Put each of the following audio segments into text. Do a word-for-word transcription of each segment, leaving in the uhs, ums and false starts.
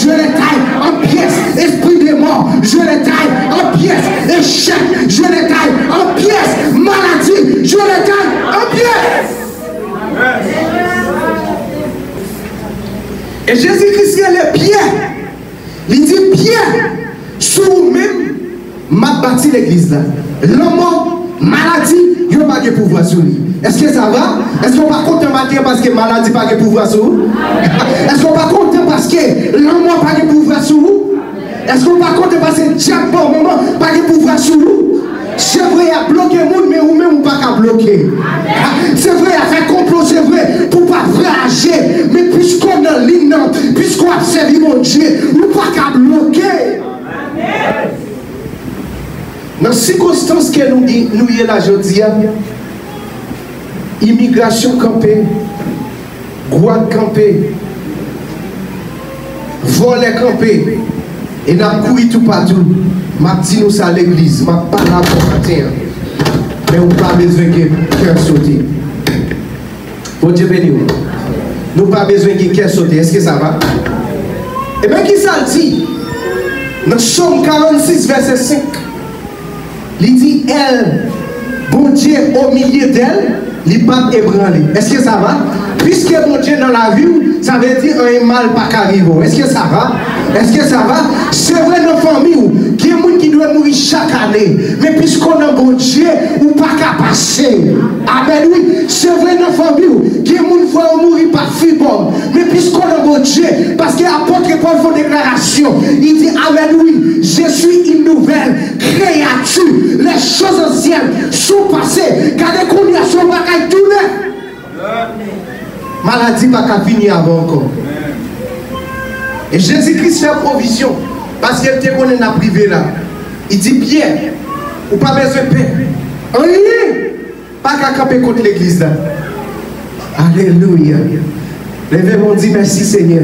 je les taille en pièces. Esprit de mort, je les taille en pièces. Échec, je les taille en pièces. Maladie, je les taille en pièces. E Jezi Kris rele Pyè. Li di, Pyè, sou ou menm, m ap bati legliz la. Lanmò, maladi, yo pa gen pouvwa sou li. Èske sa va? Èske w pa kontan maten an paske maladi pa gen pouvwa sou ou? Èske w pa kontan paske lanmò pa gen pouvwa sou ou? Èske w pa kontan paske dyab pa w manman pa gen pouvwa sou ou? Se vre, y ap bloke moun, men ou menm ou pa ka bloke. Se vre, y ap fè konplo, se vre, pou w pa vwayaje, men piske w nan liy nan, piske w ap sèvi Bondye, ou pa ka bloke. Nan sikonstans ke nou, nou ye la jodi a, imigrasyon kanpe, gwad kanpe, vòlè kanpe, e n ap kouri toupatou. M ap di nou sa, legliz, m ap pale avè w maten an. Men ou pa bezwen gen kè sote. Bondye beni w. Nou pa bezwen gen kè sote. Èske sa va? Ebyen, ki sa l di? Nan Sòm karannsis, vèsè senk, li di, elle, Bondye o milye dèl, li p ap ebranle. Èske sa va? Piske Bondye nan lavi w, sa vle di anyen mal pa ka rive w. Èske sa va? Èske sa va? Se vre, nan fanmi w, gen moun ki dwe mouri chak ane, men piske w nan Bondye, ou pa ka pase. Amèn, wi. Se vre, nan fanmi w, gen moun fè yo mouri pa fibòm, men piske w nan Bondye, paske apot Pòl fè yon deklarasyon, li di, amèn, wi, je suis une nouvelle créature, les choses anciennes sont passées. Gade kounye a, se yon bagay tou nèf. Maladi pa ka vini avè w ankò. E Jezi Kris fè pwovizyon, paske l te konnen n ap rive la. Li di, Pyè, ou pa bezwen pè. Anyen pa ka kanpe kont legliz la. Alelouya. Leve men w, di, mèsi, Senyè.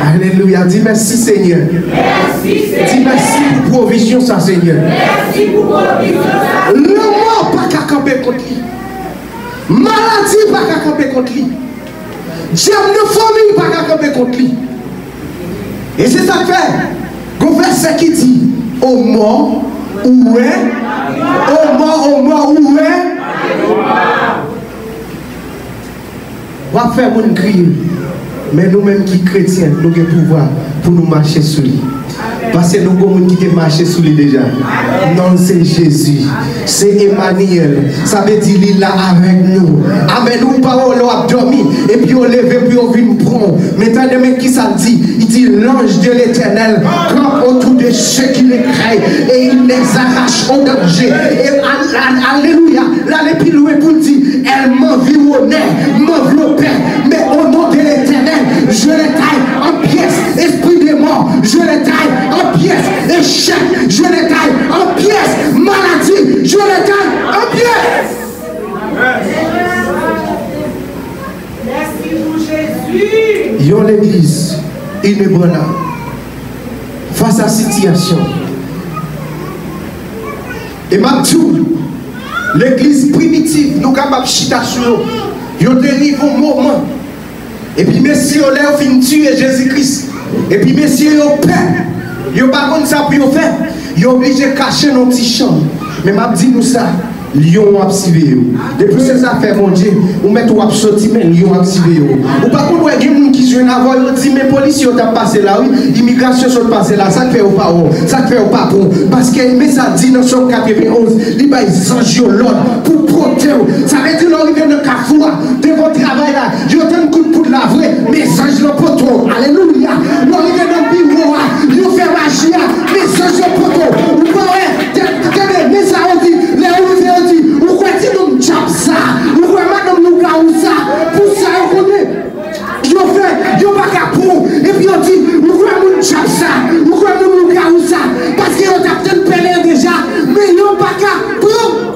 Alelouya. Di, mèsi, Senyè. Di, mèsi pou pwovizyon sa, Senyè. Lanmò pa ka kanpe kont li. Maladi pa ka kanpe kont li. Dyab nan fanmi pa ka kanpe kont li. E se sa k fè, gon vèsè ki di, o mò, ou wè, o mò, o mò, ou wè. W ap fè moun kriye. Men nou menm ki kretyen, nou gen pouvwa pou nou mache sou li. Paske nou gon moun ki te mache sou li deja. Non l se Jezi. Se Emaniyèl. Sa vle di li la avèk nou. Amèn. Ou pa wè lè w ap dòmi, epi yo leve pou yo vin pran w. Men tande, men ki sa l di. Li di, l'ange de l'Éternel campe autour de ceux qui le craignent et il les arrache au danger. E al-, al-, alelouya. L ale pi lwen pou l di, elle m'environnait, m'enveloppait, mais au nom de l'Éternel, je les taille en pièces. Esprit de mort, je les taille en pièces. Échec, je les taille en pièces. Maladie, je les taille en pièces. Yon legliz inebranlab fas a sitiyasyon. E m ap di w, legliz primitiv, nou kapab chita sou yo. Yo te rive yon moman. Epi mesye yo, lè yo fin tiye Jezi Kris, epi mesye yo pè. Yo pa konn sa pou yo fè. Yo oblije kache nan ti chanm. Men m ap di nou sa, lyon ap siveye w. Depi se zafè Bondye, ou mèt w ap soti, men lyon ap siveye w. Ou pa konn wè gen moun ki jwenn avè w, yo di, men polis yo t ap pase la, wi. Imigrasyon sot pase la, sa k fè yo pa wè w, sa k fè yo pa pran w. Paske, men sa di nan Sòm katrevenn onz, li bay zanj yo lòd pou pote w. Sa vle di, lè w rive nan kafou a, devan travay la, yo tann kout poud la vre, men zanj lan pote w. Alelouya! Lè w rive nan biwo a, yo fè maji a, men zanj lan pote w. Ou pa wè, tande, men sa yo di, lè yo rive, yo di, ou kwè ti nonm djab sa, ou kwè madanm lougawou sa, pou sa yo konnen. Yo fè, yo pa ka pran w. Epi yo di, ou kwè moun djab sa, ou kwè moun lougawou sa, paske yo t ap tann pèlen an deja, men yo pa ka pran w.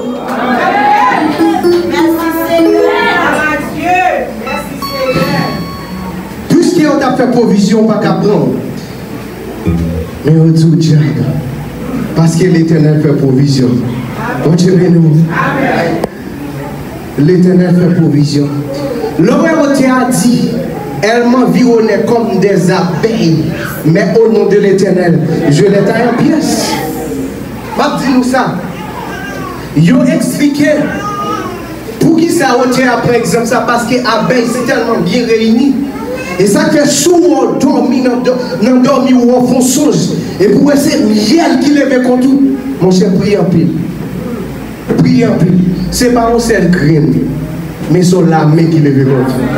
Mèsi Senyè, glwa a Dye. Mèsi Senyè. Piske yo t ap fè pwovizyon, yo pa ka pran w. Men yo di w djab, paske Letènèl fè pwovizyon. Bondye beni w. Letènèl fè pwovizyon. Lè w wè otè a di, Elles m'environnaient comme des abeilles, mais au nom de l'Éternel, je les taille en pièces. M ap di nou sa. Yo eksplike poukisa otè a pran egzanp sa, paske abèy se tèlman byen reyini. E sa k fè si w dòmi nan dò-, nan dòmi w, w ap fè yon sonj. Epi w wè se myèl ki leve kont ou. Monchè, priye anpil. Priye anpil. Se pa yon sèl grenn, men se yon lame ki leve kont ou.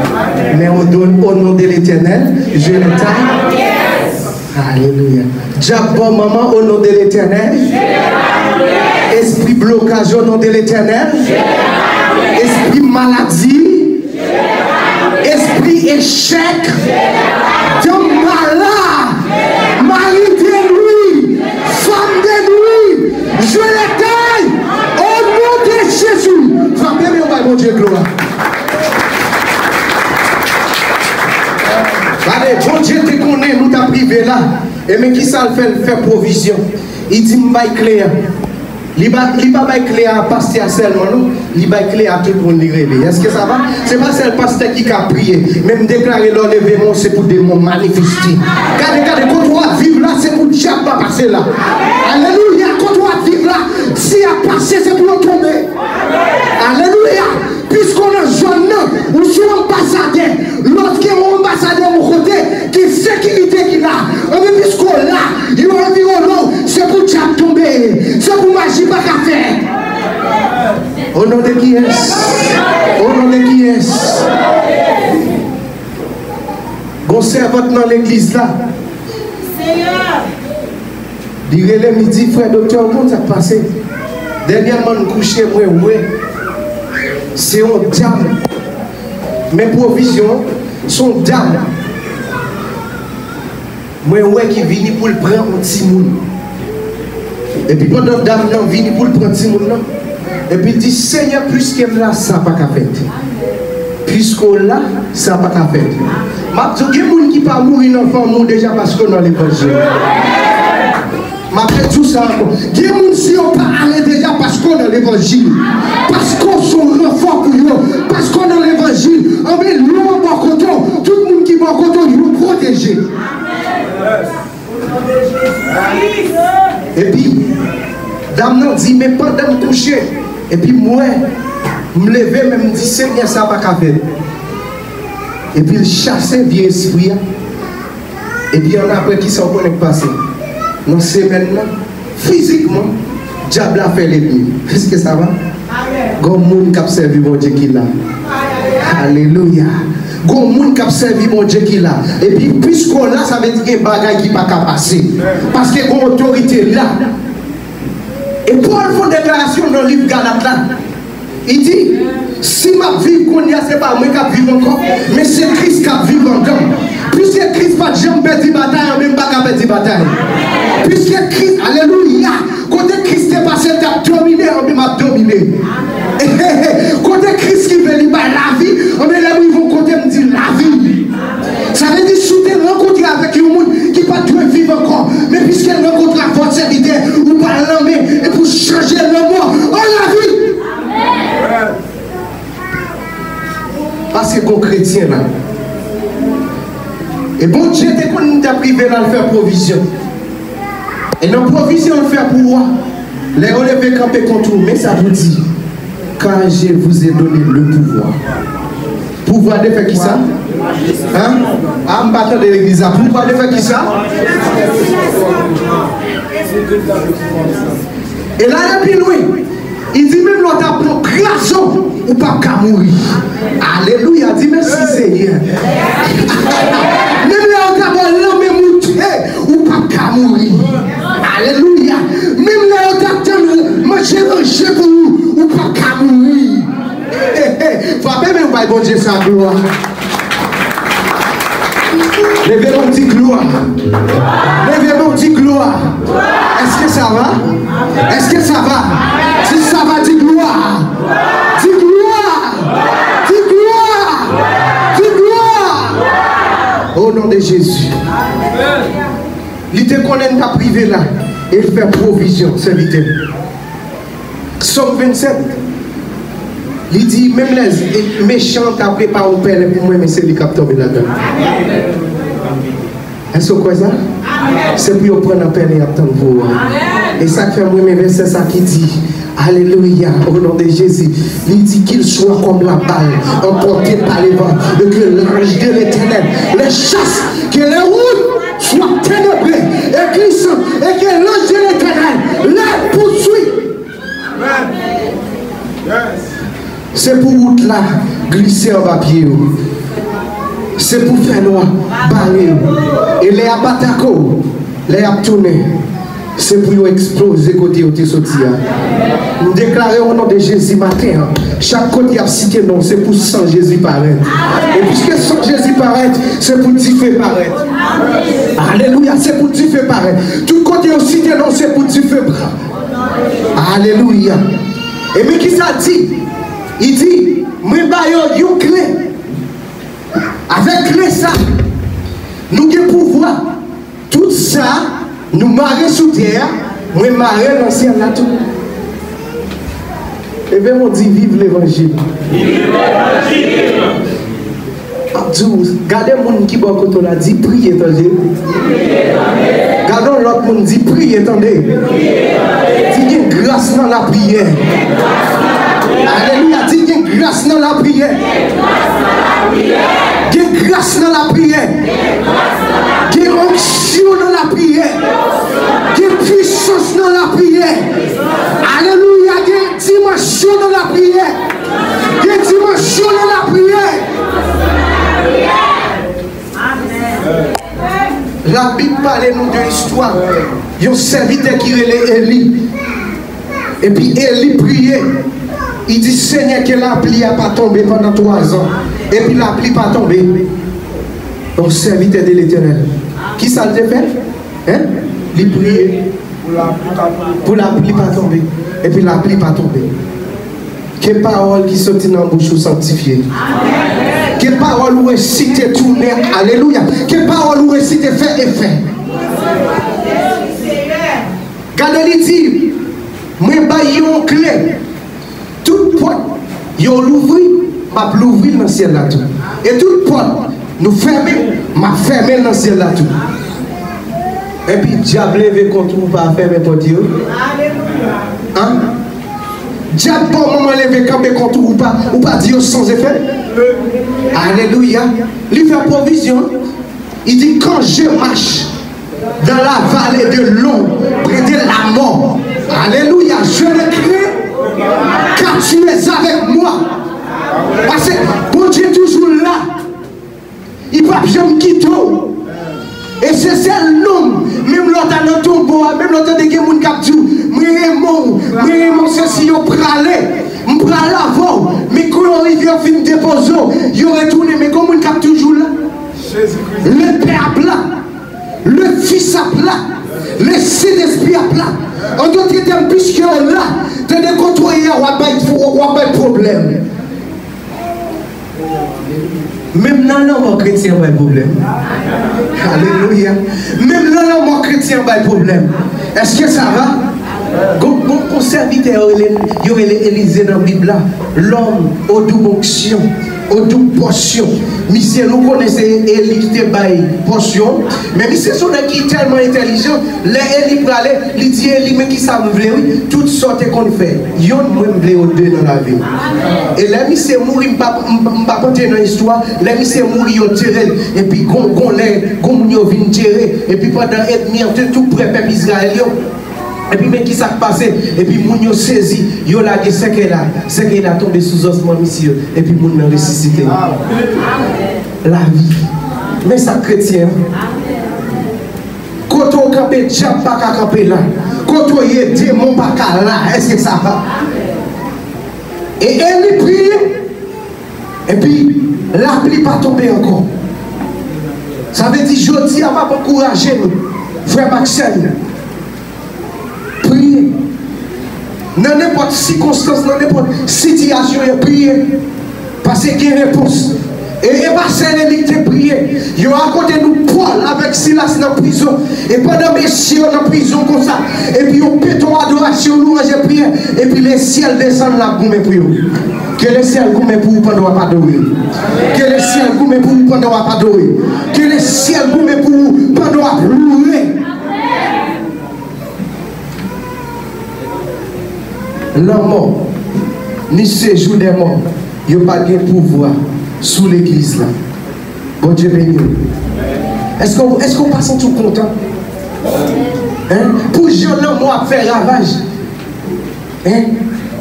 Men o don, o non de Letènèl, je le taille. Alelouya. Dyab bò manman, o non de Letènèl. Espri blokaj, o non de Letènèl. Espri maladi. Espri echèk, danm mala, mari de nwi, fanm de nwi, je les taille au nom de Jésus. Frape men w bay Bondye glwa. Gade, Bondye te konnen nou t ap rive la. E men kisa l fè? L fè pwovizyon. Li di, "M bay kle a." Li pa, li pa bay kle a pastè a sèlman, non. Li bay kle a tout moun li rele. Èske sa va? Se pa sèl pastè ki ka priye. Men m deklare lè w leve men w, se pou demon manifeste. Gade, gade, kote w ap viv la, se pou dyab pa pase la. Alelouya, kote w ap viv la, si y ap pase, se pou yo tonbe. Alelouya. Piske w nan zòn nan, ou se yon anbasadè. Lè w gen yon anbasadè yon kote, gen sekirite ki la. Anben, piske w la, yo anviwonnen w, se pou dyab tonbe. Se pou maji pa ka fèt. O non de kiyès? O non de kiyès? Gon sèvant nan legliz la. Li rele m, li di, "Frè Doktè, ou konn sa k pase? Dènyèman, m kouche, mwen wè se yon dam." Men pwovizyon, se yon dam. Mwen wè ki vini pou l pran yon timoun. Epi pandan dam nan vini pou l pran timoun nan, epi l di, "Senyè, piske m la, sa pa ka fèt." Piske w la, sa pa ka fèt. M ap di w, gen moun ki pa mouri nan fanmi w deja paske w nan levanjil. M ap redi w sa ankò. Gen moun, si yo pa ale deja paske w nan levanjil. Paske w se yon ranfò pou yo. Paske w nan levanjil. Anben, lè w bò kote w, tout moun ki bò kote w, yo pwoteje. Epi, dam nan di, "Men pandan m kouche, epi m wè, m leve, men m di, 'Senyè, sa pa ka fèt.'" Epi l chase vye espri a. Epi annapre, kisa w konnen k pase? Nan semèn nan, fizikman, dyab la fè l enmi. Èske sa va? Gon moun k ap sèvi Bondye ki la. Alelouya. Gon moun k ap sèvi Bondye ki la. Epi, piske w la, sa vle di gen bagay ki pa ka pase. Paske gon otorite la. E Pòl fè yon deklarasyon nan liv Galat la. Li di, "Si m ap viv kounye a, se pa mwen k ap viv ankò, men se Kris k ap viv anndan m." Piske Kris pa t janm pèdi batay, anben m pa ka pèdi batay. Piske Kris, alelouya, kote Kris te pase, l t ap domine, anben m ap domine. Kote Kris rive, li bay lavi, anben lè m rive yon kote, m di, "Lavi." Sa vle di, si w te rankontre avèk yon moun ki pa t dwe viv ankò, men piske l rankontre avèk w, sèvitè, ou pral lanmen epi w chanje lanmò an lavi. Paske gon kretyen la. E Bondye te konn li t ap rive la, l fè pwovizyon. E nan pwovizyon l fè pou ou a, lè yo leve kanpe kont ou, men sa pou di, "Car je vous ai donné le pouvoir." Pouvwa de fè kisa? Hein? A, m pa tande legliz la. Pouvwa de fè kisa? E l ale pi lwen. Li di, "Menm lè w ta pran krazo, ou p ap ka mouri." Alelouya, di, "Mèsi, Senyè." Menm lè yo ta ba w lanmen moute, ou p ap ka mouri. Alelouya. Menm lè yo ta tann manje ranje pou ou, ou p ap ka mouri. Frape men w bay Bondye sa glwa. Leve men w di glwa. Leve men w di glwa. Èske sa va? Èske sa va? Si sa va, di glwa. Di glwa. Di glwa. Di glwa. O non de Jezi. Li te konnen n t ap rive la. E l fè pwovizyon, sèvitè. Sòm vennsèt. Li di, menm lè mechan an ta prepare yon pèlen pou mwen, men se li k ap tonbe ladan l. Èske w kwè sa? Se pou yo pran nan pèlen y ap tann pou ou an. E sa k fè m renmen vèsè sa ki di, alelouya, au nom de Jésus, li di, qu'il soit comme la balle emportée par le vent, et que l'ange de l'Éternel, les chasses, que les routes soient ténébrées et glissantes, et que l'ange de l'Éternel les poursuit. Se pou wout la glise anba pye yo. Se pou fènwa bare yo. E lè y ap atake w, lè y ap tounen, se pou yo eksploze kote yo te soti a. M deklare o non de Jezi maten an, chak kote y ap site non, se pou san Jezi parèt. E piske san Jezi parèt, se pou dife parèt. Alelouya, se pou dife parèt. Tout kote yo site non, se pou dife pran. Alelouya. E men ki sa l di? Li di, mwen ba yo yon kle. Avèk kle sa, nou gen pouvwa. Tout sa nou mare sou tè a, mwen mare l nan syèl la tou. Leve men w di, viv levanjil. Viv levanjil. M ap di w, gade moun ki bò kote w la, di, priye, tande. Gade yon lòt moun, di, priye, tande. Di, gen gras nan lapriyè. Alelouya, di, gen gras nan lapriyè. Gen gras nan lapriyè. Gen onksyon nan lapriyè. Gen pwisans nan lapriyè. Alelouya, gen dimansyon nan lapriyè. Gen dimansyon nan lapriyè. Labib pale nou de istwa yon sèvitè ki rele Eli. Epi Eli priye. Li di, Senyè, ke lapli a pa tonbe pandan twazan. Epi lapli pa tonbe. Yon sèvitè de Letènèl. Kisa l te fè? Hein? Li priye pou lapli pa tonbe. Epi lapli pa tonbe. Ke pawòl ki soti nan bouch ou sanktifye. Ke pawòl ou resite tounen, alelouya. Ke pawòl ou resite fè efè. Gade, li di, mwen bay yon kle. Tout pòt yo louvri, m ap louvri l nan syèl la tou. E tout pòt nou fèmen, m ap fèmen l nan syèl la tou. Epi dyab leve kont ou, ou pa fèmen pòt yo. An? Dyab pa w manman leve kanpe kont ou, ou pa, ou pa di yo san efè. Alelouya. Li fè pwovizyon. Il dit, quand je marche dans la vallée de l'ombre de la mort, alléluia, je ne crains, car tu es avec moi. Paske Bondye toujou la. Li p ap janm kite w. E se sèl nonm, menm lè w ta nan tonbo a, menm lè w tande gen moun k ap di w, mwen renmen w, mwen renmen w, se si yo prale, m pral avè w. Men kou yo rive, yo fin depoze w, yo retounen, men gon moun k ap toujou la. Lepè ap la, le fis ap la, le sentespri ap la. An dòt tèm, piske yo la, tande kote w ye a, w ap bay, w ap bay pwoblèm. Menm nan lanmò kretyen bay pwoblèm. Alelouya. Menm nan lanmò kretyen bay pwoblèm. Èske sa va? Gon, gon, gon sèvitè yo rele, yo rele Elize nan Bib la. L'homme aux doubles onctions, aux doubles portions. Misye, nou konnen se Eli ki te bay pòsyon. Men misye se yon nèg ki tèlman entèlijan. Lè Eli prale, li di Eli, men kisa m vle wi, tout sa w te konn fè, yonn mwen m vle yo de nan lavi w. E lè misye mouri, m p ap, m, m p ap antre nan istwa, lè misye mouri, yo antere l, epi gon, gon lè, gon moun yo vin antere, epi pandan ènmi an te tou prè pèp Izrayèl yo, epi men kisa k pase, epi moun yo sezi, yo lage sèkèy la, sèkèy la tonbe sou zòsman misye, epi moun nan resisite. Lavi. Men sa kretyen an. Kote w kanpe, dyab pa ka kanpe la. Kote w ye, demon pa ka la. Èske sa va? E Eli priye, epi lapli pa tonbe ankò. Sa vle di, jodi a, m ap ankouraje nou, frè m ak sè m, priye. Nan nenpòt sikonstans, nan nenpòt sitiyasyon, e priye. Paske gen repons. E, e pa sèl Eli k te priye. Yo rakonte nou Pòl avèk Silas nan prizon. E pandan mesye yo nan prizon konsa, epi yo pete yon adorasyon, lwanj e priyè, epi lesyèl desann la goumen pou yo. Ke lesyèl goumen pou ou pandan w ap adore. Ke lesyèl goumen pou ou pandan w ap adore. Ke lesyèl goumen pou ou pandan w ap louwe. Lanmò, ni sejou dè mò, yo pa gen pouvwa sou legliz la. Bondye beni w. Èske, w- èske w pa santi w kontan? Hein? Pou jan lanmò ap fè ravaj? Hein?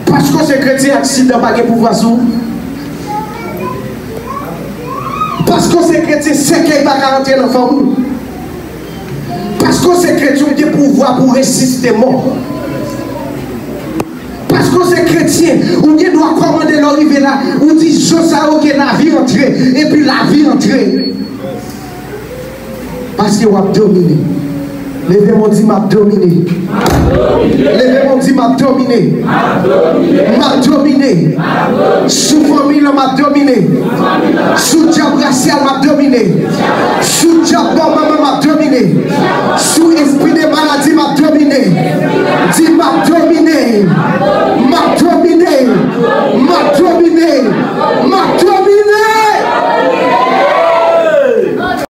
Paske w se kretyen, aksidan pa gen pouvwa sou ou? Paske w se kretyen, sèkèy pa ka antre nan fanm ou? Paske w se kretyen, ou gen pouvwa pou w resisite mò? Paske w se kretyen, ou gen dwa kòmande lè w rive la, ou di, "Jan sa yo ke lavi antre," epi lavi antre. Paske w ap domine. Leve men w, di, "M ap domine." Leve men w, di, "M ap domine." "M ap domine." Sou fanmi lan, m ap domine. Sou dyab rasyal, m ap domine. Sou dyab bò manman, m ap domine.